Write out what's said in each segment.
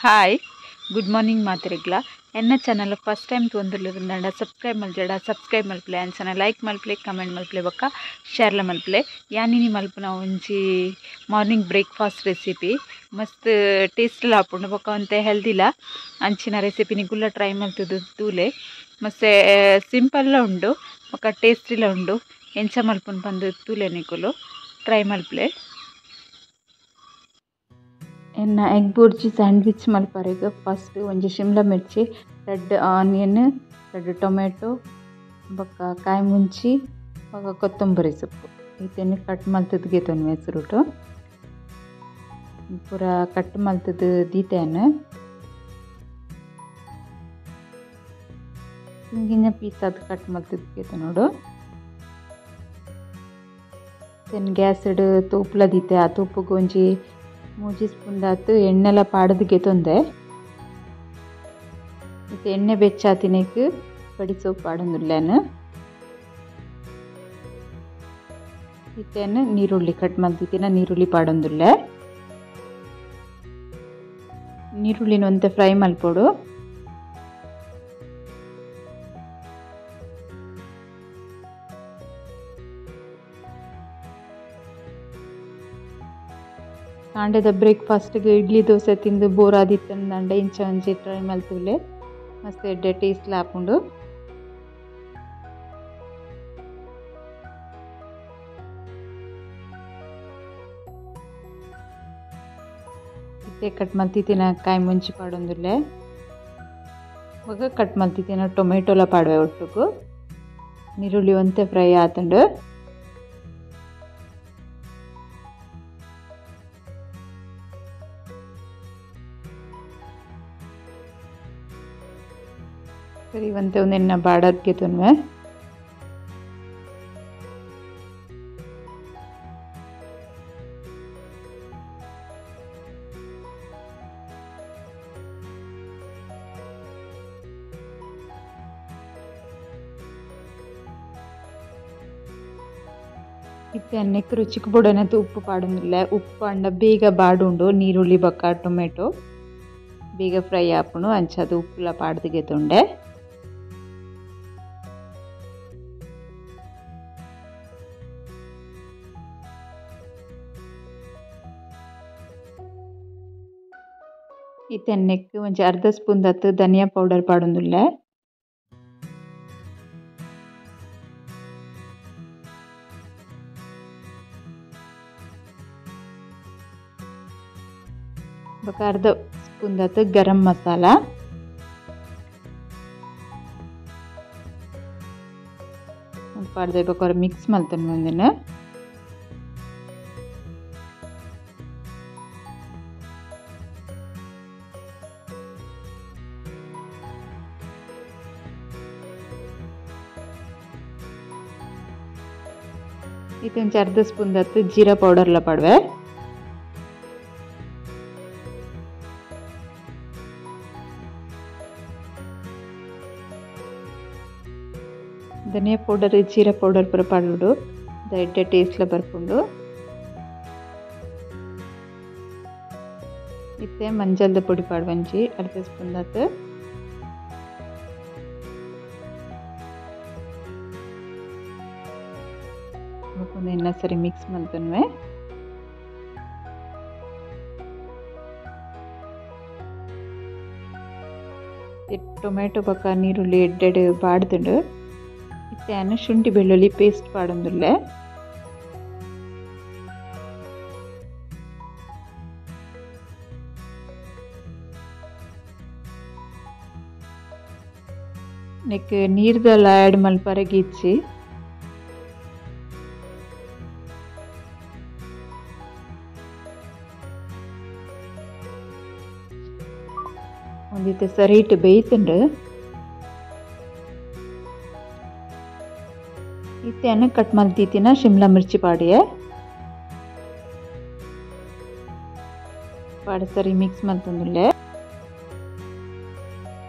Hi good morning ಮಾತಿರಗ್ಲ ಎನ್ನ channel first time ತೊಂದಿರ್ಲಿರಂಡ ಸಬ್ಸ್ಕ್ರೈಬ್ ಮಲ್ಜಡ ಸಬ್ಸ್ಕ್ರೈಬ್ ಮಲ್ಪಲೆ ಅಂಚನ ಲೈಕ್ ಮಲ್ಪಲೆ ಕಮೆಂಟ್ ಮಲ್ಪಲೆ ಬೊಕ್ಕ ಶೇರ್ಲ ಮಲ್ಪಲೆ ಯಾನಿನಿ ಮಲ್ಪುನ ಒಂಜಿ ಮಾರ್ನಿಂಗ್ ಬ್ರೇಕ್ಫಾಸ್ಟ್ ರೆಸಿಪಿ ಮಸ್ತ್ ಟೇಸ್ಟ್ ಆಪುಂಡು ಬೊಕ್ಕ ಒಂತೆ ಹೆಲ್ದಿಲ ಅಂಚಿನ ರೆಸಿಪಿ ನಿಗುಲ್ಲ ಟ್ರೈ ಮಲ್ತುದು ತೂಲೆ ಮಸ್ತ್ ಸಿಂಪಲ್ಲ ಉಂಡು ಬೊಕ್ಕ ಟೇಸ್ಟಿಲ ಉಂಡು ಎಂಚ ಮಲ್ಪುನ ಪಂದು ತೂಲೆ ನಿಕುಲು ಟ್ರೈ ಮಲ್ಪಲೆ. ಎನ್ನ ಎಗ್ ಬುರ್ಜಿ ಸ್ಯಾಂಡ್ವಿಚ್ ಮಲ್ಪರೆಗ್ ಫಸ್ಟ್ ಒಂಜಿ ಶಿಮ್ಲಾ ಮಿರ್ಚಿ ರೆಡ್ ಆನಿಯನ್ ರೆಡ್ ಟೊಮೆಟೊ ಬೊಕ್ಕ ಕಾಯಿ ಮುಂಚಿ ಬೊಕ್ಕ ಕೊತ್ತಂಬರಿ ಸೊಪ್ಪು ಇತ್ತೇನು ಕಟ್ ಮಲ್ತದ ಗೆತೊನ್ವೆ ಹೆಸರುಟು ಪೂರ ಕಟ್ ಮಲ್ತದ ದೀತೇನು ಹಿಂಗಿನ ಪೀಸ್ ಅದು ಕಟ್ ಮಲ್ತದ ಗೆತೊನೋಡು. ಗ್ಯಾಸ್ ತೂಪುಲ ದೀತೆ ಆ ತೂಪುಗು ಒಂಜಿ ಮೂಜಿ ಸ್ಪೂನ್ ದಾತು ಎಣ್ಣೆಲ ಪಾಡದು ಗೆತೊಂದೆ ಇತ್ತೆ ಎಣ್ಣೆ ಬೆಚ್ಚಾತಿನಕ್ ಬಡಿ ಸೊಪ್ಪು ಪಾಡೊಂದುಲ್ಲೆನ್ ಇತ್ತೆನ್ ನೀರುಳ್ಳಿ ಕಟ್ ಮಲ್ತಿತ್ತಿನ ನೀರುಳ್ಳಿ ಪಾಡೊಂದುಲ್ಲೆ ನೀರುಳ್ಳಿನ ಒಂತೆ ಫ್ರೈ ಮಲ್ಪೊಡು. ಕಾಂಡೆದ ಬ್ರೇಕ್ಫಾಸ್ಟ್ಗೆ ಇಡ್ಲಿ ದೋಸೆ ತಿಂದು ಬೋರ್ ಆದಿತ್ತಂಡ ಇಂಚ ಒಂಜಿ ಟ್ರೈ ಮಲ್ತುಲೆ ಮಸ್ತ್ ಎಡ್ಡೆ ಟೇಸ್ಟ್ ಆಪುಂಡು. ಇತ್ತೆ ಕಟ್ ಮಲ್ತಿತ್ತಿನ ಕಾಯಿ ಮುಂಚಿ ಪಾಡೊಂದುಲ್ಲೆ ಬೊಕ ಕಟ್ ಮಲ್ತಿತ್ತಿನ ಟೊಮೆಟೊಲ ಪಾಡುವೆ ಒಟ್ಟುಗು ನೀರುಳ್ಳಿ ಒಂತೆ ಫ್ರೈ ಆತುಂಡು. ಸರಿ ಒಂತೆ ಒಂದೆನ್ನ ಬಾಡದ್ಗೆ ತುನ್ವೆ ಇತ್ತೆ ಅನ್ನಕ್ಕೆ ರುಚಿಗೆ ಬೊಡನದು ಉಪ್ಪು ಪಾಡೊಂದುಲ್ಲೆ ಉಪ್ಪು ಪಾಂಡ ಬೇಗ ಬಾಡುಂಡು ನೀರುಳ್ಳಿ ಬೊಕ್ಕ ಟೊಮೆಟೊ ಬೇಗ ಫ್ರೈ ಆಪುಂಡು ಅಂಚಾದ್ ಉಪ್ಪುಲ ಪಾಡ್ದ್ ಗೆತೊಂಡೆ. ಇತ್ತೆ ಅನ್ನಕ್ಕೆ ಒಂಜಿ ಅರ್ಧ ಸ್ಪೂನ್ ದತ್ತು ಧನಿಯಾ ಪೌಡರ್ ಪಾಡೊಂದುಲ್ಲೆ ಬೊಕ್ಕ ಅರ್ಧ ಸ್ಪೂನ್ ದತ್ತು ಗರಂ ಮಸಾಲ ಪಾಡ್ದೆ ಬೊಕ್ಕ ಮಿಕ್ಸ್ ಮಲ್ತೊನ್ವೆ ಉಂದೆನ್. ಇತ್ತೆ ಒಂಜಿ ಅರ್ಧ ಸ್ಪೂನ್ ದತ್ತು ಜೀರಾ ಪೌಡರ್ಲ ಪಾಡುವೆ. ಧನಿಯಾ ಪೌಡರ್ ಜೀರಾ ಪೌಡರ್ ಪೂರ ಪಾಡೊಡು ಎಡ್ಡೆ ಟೇಸ್ಟ್ಲ ಬರ್ಪುಂಡು. ಇತ್ತೆ ಮಂಜಲ್ದ ಪೊಡಿ ಪಾಡುವೆ ಒಂಜಿ ಅರ್ಧ ಸ್ಪೂನ್ ದಾತ್. ಎನ್ನ ಸರಿ ಮಿಕ್ಸ್ ಮಲ್ತೊನ್ವೆ. ಟೊಮೆಟೊ ಬೊಕ್ಕ ನೀರುಳ್ಳಿ ಎಡ್ಡೆಡ್ ಬಾಡ್ದುಂಡು. ಇತ್ತೆ ಯಾನ್ ಶುಂಠಿ ಬೆಳ್ಳುಳ್ಳಿ ಪೇಸ್ಟ್ ಪಾಡೊಂದುಲ್ಲೆ. ನೆಕ್ ನೀರ್ದಲ ಆ್ಯಡ್ ಮಲ್ಪರೆಗ್ ಇಜ್ಜಿ. ಒಂದಿತ್ತೆ ಸರಿಟ್ ಬೇಯ್ತುಂಡು. ಇತ್ತೆಯನ್ನು ಕಟ್ ಮಲ್ತಿತ್ತಿನ ಶಿಮ್ಲಾ ಮಿರ್ಚಿ ಪಾಡಿಯೆ ಪಾಡ ಸರಿ ಮಿಕ್ಸ್ ಮಲ್ತೊಂದುಲ್ಲೆ.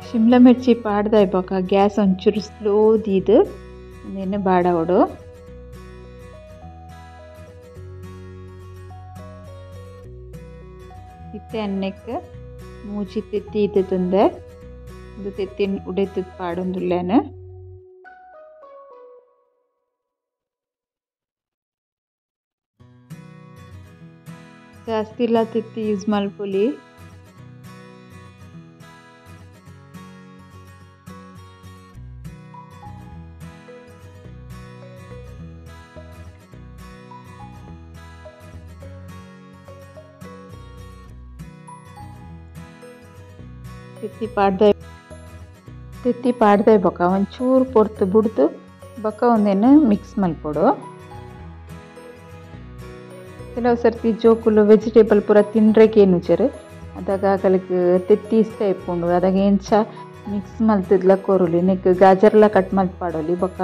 ಶಿಮ್ಲಾ ಮಿರ್ಚಿ ಪಾಡ್ದ ಬೊಕ್ಕ ಗ್ಯಾಸ್ ಒಂಚೂರು ಸ್ಲೋ ದೀದ್ ಉಂದೆನ್ ಬಾಡಾವೊಡು. ಇತ್ತೆ ಅನ್ನಕ್ಕೆ ಮೂಜಿ ತೆತ್ತಿ ಇತ್ತುಂದೆ ಇದು ತೆತ್ತಿನ ಉಡೆತ್ತು ಪಾಡೊಂದುಲ್ಲೇನು. ಜಾಸ್ತಿ ಇಲ್ಲ ತೆತ್ತಿ ಯೂಸ್ ಮಲ್ಪೊಲಿ. ತೆತ್ತಿ ಪಾಡ್ದೆ ತೆತ್ತಿ ಪಾಡ್ದೆ ಬೊಕ್ಕ ಒಂಚೂರು ಪೊರ್ತು ಬುಡ್ದು ಬೊಕ್ಕ ಒಂದೇನು ಮಿಕ್ಸ್ ಮಲ್ಪೊಡು. ಕೆಲವು ಸರ್ತಿ ಜೋಕುಲು ವೆಜಿಟೇಬಲ್ ಪೂರ ತಿನ್ರೆಗೆ ಏನುಜರು ಅದಾಗ ಅಗಲಿಗೆ ತೆತ್ತಿ ಇಷ್ಟ ಇಪ್ಪುಂಡು ಅದಾಗ ಎಂಚ ಮಿಕ್ಸ್ ಮಲ್ತಿದ್ಲ ಕೊರೊಲಿ. ನೆಕ್ ಗಾಜರ್ಲ ಕಟ್ ಮಲ್ತ್ ಪಾಡೊಲಿ ಬೊಕ್ಕ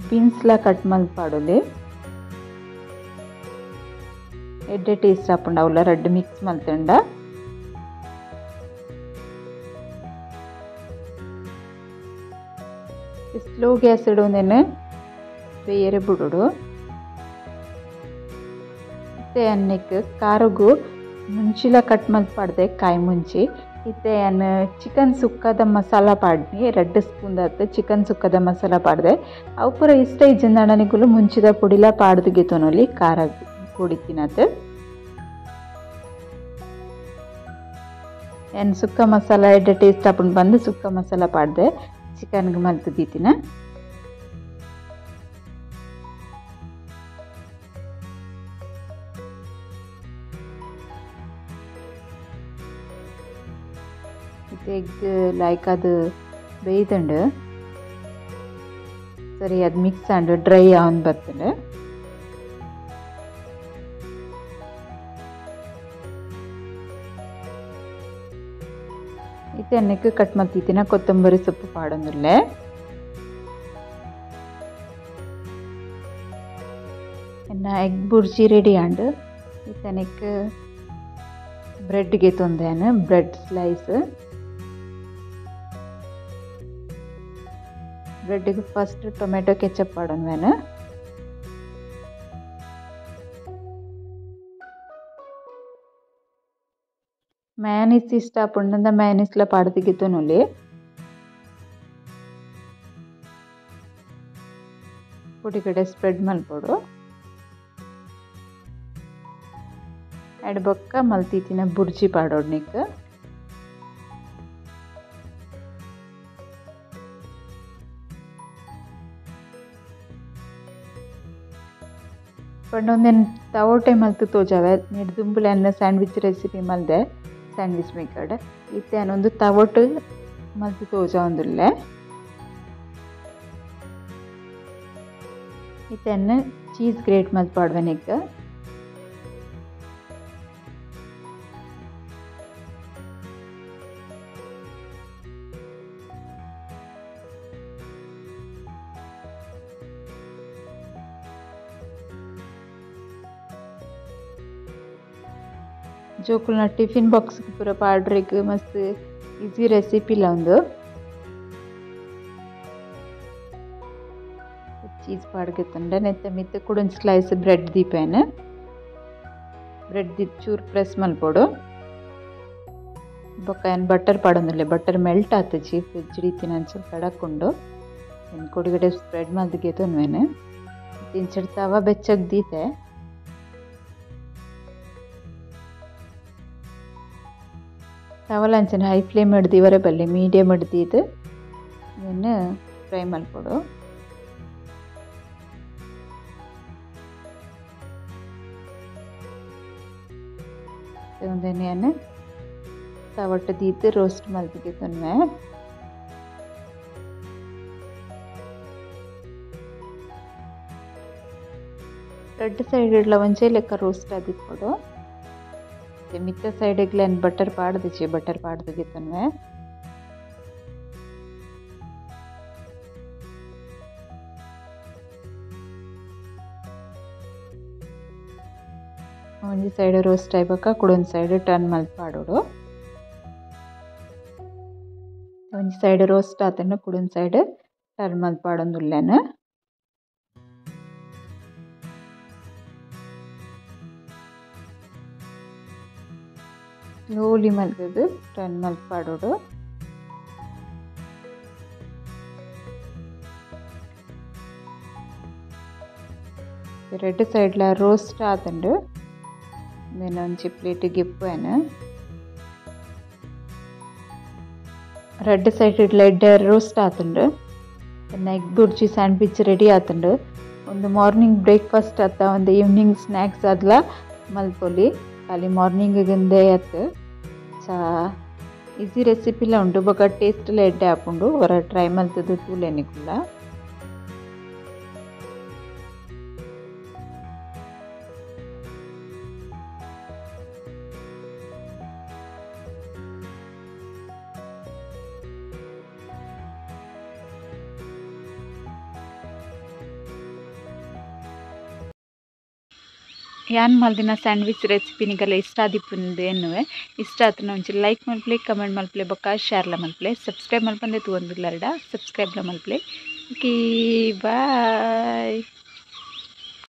ಬೀನ್ಸ್ಲ ಕಟ್ ಮಲ್ತ್ ಪಾಡೊಲಿ. ಎಡ್ಡೆ ಟೇಸ್ಟ್ ಆಪುಂಡು ಅವುಲ ರಡ್ಡ್ ಮಿಕ್ಸ್ ಮಲ್ತುಂಡ. ಸ್ಲೋ ಗ್ಯಾಸ್ ಇಡೋದೇನೆ ಬೇಯರೆ ಬಿಡೋಡು. ಇತ್ತೆ ಅನ್ನಕ್ಕೆ ಖಾರಗು ಮುಂಚಿಲ ಕಟ್ ಮಲ್ತ್ ಪಾಡ್ದೆ ಕಾಯಿ ಮುಂಚಿ. ಇತ್ತೆ ಅನ್ನ ಚಿಕನ್ ಸುಕ್ಕದ ಮಸಾಲ ಪಾಡ್ನಿ 2 ಸ್ಪೂನ್ ಆತು ಚಿಕನ್ ಸುಕ್ಕದ ಮಸಾಲ ಪಾಡ್ದೆ. ಅವು ಪೂರ ಇಷ್ಟ ಇಜ್ಜಂದಾಣನಿಗುಲು ಮುಂಚಿದ ಪುಡಿಲ ಪಾಡ್ದು ಗೆತೊನೊಲಿ ಖಾರ ಪೊಡಿ ತಿನ್ನತ್ತೆ. ಏನು ಸುಕ್ಕ ಮಸಾಲ ಎಡ್ಡೆ ಟೇಸ್ಟ್ ಆಪುಂಡು ಬಂದು ಸುಕ್ಕ ಮಸಾಲ ಪಾಡ್ದೆ ಚಿಕನ್ಗೆ ಮಲ್ತು ದೀತಿನ. ಎಗ್ ಲೈಕ್ ಅದು ಬೇಯ್ತುಂಡು ಸರಿ ಅದು ಮಿಕ್ಸ್ ಆಂಡು ಡ್ರೈ ಆನ್ ಬರ್ತುಂಡು. ಇತ್ತೆ ಅನ್ನಕ್ಕೆ ಕಟ್ ಮಲ್ತಿತ್ತಿನ ಕೊತ್ತಂಬರಿ ಸೊಪ್ಪು ಪಾಡೊಂದುಲ್ಲೆ. ಎನ್ನ ಎಗ್ ಬುರ್ಜಿ ರೆಡಿ ಆಂಡು. ಇತ್ತನಕ್ಕೆ ಬ್ರೆಡ್ಗೆ ತೊಂದೇನು ಬ್ರೆಡ್ ಸ್ಲೈಸ್. ಬ್ರೆಡ್ಗೆ ಫಸ್ಟ್ ಟೊಮೆಟೊ ಕೆಚಪ್ ಪಾಡೊಂದೇನು. ಮಯೋನೀಸ್ ಇಷ್ಟ ಆಪುಂಡಂದ ಮಯೋನೀಸ್ಲ ಪಾಡ್ದಿಗೆತೊನೊಲಿ. ಪೊಡಿಗಡೆ ಸ್ಪ್ರೆಡ್ ಮಲ್ಪೊಡು. ಎಡ್ ಬೊಕ್ಕ ಮಲ್ತಿತ್ತಿನ ಬುರ್ಜಿ ಪಾಡೊಡ್ನಿಕ್. ಪಂಡ ಒಂದೇನು ತವೋಟೆ ಮಲ್ತು ತೋಜಾವೆ ನೆಡ್ ದುಂಬುಲೆ ಅನ್ನ ಸ್ಯಾಂಡ್ವಿಚ್ ರೆಸಿಪಿ ಮಲ್ದೆ ಸ್ಯಾಂಡ್ವಿಚ್ ಮೇಕರ್ಡ್. ಇತ್ತೆ ಅನ್ನೊಂದು ತವೋಟು ಮಲ್ತು ತೋಜಾವೊಂದುಲ್ಲೆ. ಇತ್ತೆ ಅನ್ನ ಚೀಸ್ ಗ್ರೇಟ್ ಮಲ್ತ್ ಪಾಡ್ವೆನಿಕ್. ಜೋಕುಲ್ನ ಟಿಫಿನ್ ಬಾಕ್ಸ್ ಪೂರ ಪಾಡ್ರೆಗ್ ಮಸ್ತ್ ಈಸಿ ರೆಸಿಪಿ ಉಂದು. ಚೀಸ್ ಪಾಡ್ಗೆತ್ತುಂಡ ನೆತ್ತ ಮಿತ್ತ ಕುಡೊಂಜಿ ಸ್ಲೈಸ್ ಬ್ರೆಡ್ ದೀಪೇನು. ಬ್ರೆಡ್ ದೀಪ್ ಚೂರು ಪ್ರೆಸ್ ಮಲ್ಪೊಡು. ಬೊಕ್ಕ ಏನು ಬಟರ್ ಪಾಡೊಂದುಲ್ಲೆ ಬಟರ್ ಮೆಲ್ಟ್ ಆತುಜಿ ಫ್ರಿಜ್ ಇತ್ತಿನ ಅಂಚ ಕಡಕುಂಡು. ಏನು ಕೊಡಿಗಡೆ ಸ್ಪ್ರೆಡ್ ಮಲ್ತ್ ಗೆತೊನ್ವೆನು. ಇಂಚಡ್ ತವ ಬೆಚ್ಚಗ್ ದೀತೆ. ತವಲ ಅಂಚನೆ ಹೈ ಫ್ಲೇಮ್ ಹಿಡ್ದು ಬಲ್ಲಿ ಮೀಡಿಯಮ್ ಹಿಡ್ದು ಇದನ್ನು ಫ್ರೈ ಮಲ್ಪೊಡು. ಒಂದೇನು ತವಟ್ಟು ದೀತು ರೋಸ್ಟ್ ಮಲ್ತಿಗೆ ತೊನ್ವೆ. ರೆಡ್ ಸೈಡ್ ಇಡ್ಲ ಒಂಜೇ ಲೆಕ್ಕ ರೋಸ್ಟ್ ಆದಿಪ್ಪೊಡು. ಮಿತ್ತ ಸೈಡ್ಗ್ಲ ಬಟರ್ ಪಾಡ್ದಿಚ್ಚಿ ಬಟರ್ ಪಾಡ್ದಿಗೆ ತೊನ್ವೆ. ಒಂಜಿ ಸೈಡ್ ರೋಸ್ಟ್ ಆಯ್ಬೊಕ್ಕ ಕುಡೊಂಜಿ ಸೈಡ್ ಟರ್ನ್ ಮಲ್ತ್ ಪಾಡೊಡು. ಒಂಜಿ ಸೈಡ್ ರೋಸ್ಟ್ ಆತಂಡ ಕುಡೊಂಜಿ ಸೈಡ್ ಟರ್ನ್ ಮಲ್ತ್ ಪಾಡೊಂದುಲ್ಲೆನು. ಸ್ಲೋಲಿ ಮಲ್ತುದು ಟರ್ನ್ ಮಲ್ಪಾಡೋಡು. ರೆಡ್ ಸೈಡ್ಲ ರೋಸ್ಟ್ ಆತುಂಡು. ಇಂದೆನ್ ಒಂಜಿ ಪ್ಲೇಟ್ ಗಿಪ್ಪುವೆನ್. ರೆಡ್ ಸೈಡ್ ಲೆಡ್ ರೋಸ್ಟ್ ಆತುಂಡು. ಎಗ್ ಬುರ್ಜಿ ಸ್ಯಾಂಡ್ವಿಚ್ ರೆಡಿ ಆತುಂಡು. ಒಂದು ಮಾರ್ನಿಂಗ್ ಬ್ರೇಕ್ಫಾಸ್ಟ್ ಅತ್ತ ಒಂದು ಈವ್ನಿಂಗ್ ಸ್ನ್ಯಾಕ್ಸ್ ಆದ್ಲ ಮಲ್ಪೊಲಿ. ಖಾಲಿ ಮಾರ್ನಿಂಗ್ ಗಿಂದೆ ಅತ್ತು. ಚಾ ಈಸಿ ರೆಸಿಪಿಲ ಉಂಡು ಬೊಕ ಟೇಸ್ಟ್ ಲ ಎಡ್ಡೆ ಆಪುಂಡು. ಹೊರ ಟ್ರೈ ಮಲ್ತುದು ತೂಲೆ ನಿಕುಲ. ಯಾನ್ ಮಲ್ದಿನ ಸ್ಯಾಂಡ್ವಿಚ್ ರೆಸಿಪಿ ನಿಗಲ ಇಷ್ಟ ಆದಿಪ್ಪುಂದು ಎನ್ನುವೆ. ಇಷ್ಟ ಆತನ ಒಂಚಿ ಲೈಕ್ ಮಲ್ಪಲೆ, ಕಮೆಂಟ್ ಮಲ್ಪಲೆ, ಬೊಕ್ಕ ಶೇರ್ಲ ಮಲ್ಪಲೆ, ಸಬ್ಸ್ಕ್ರೈಬ್ ಮಲ್ಪಂದೆ ತೂವೊಂದುಲ್ಲರ್ಡ ಸಬ್ಸ್ಕ್ರೈಬ್ಲ ಮಲ್ಪಲೆ. Okay bye.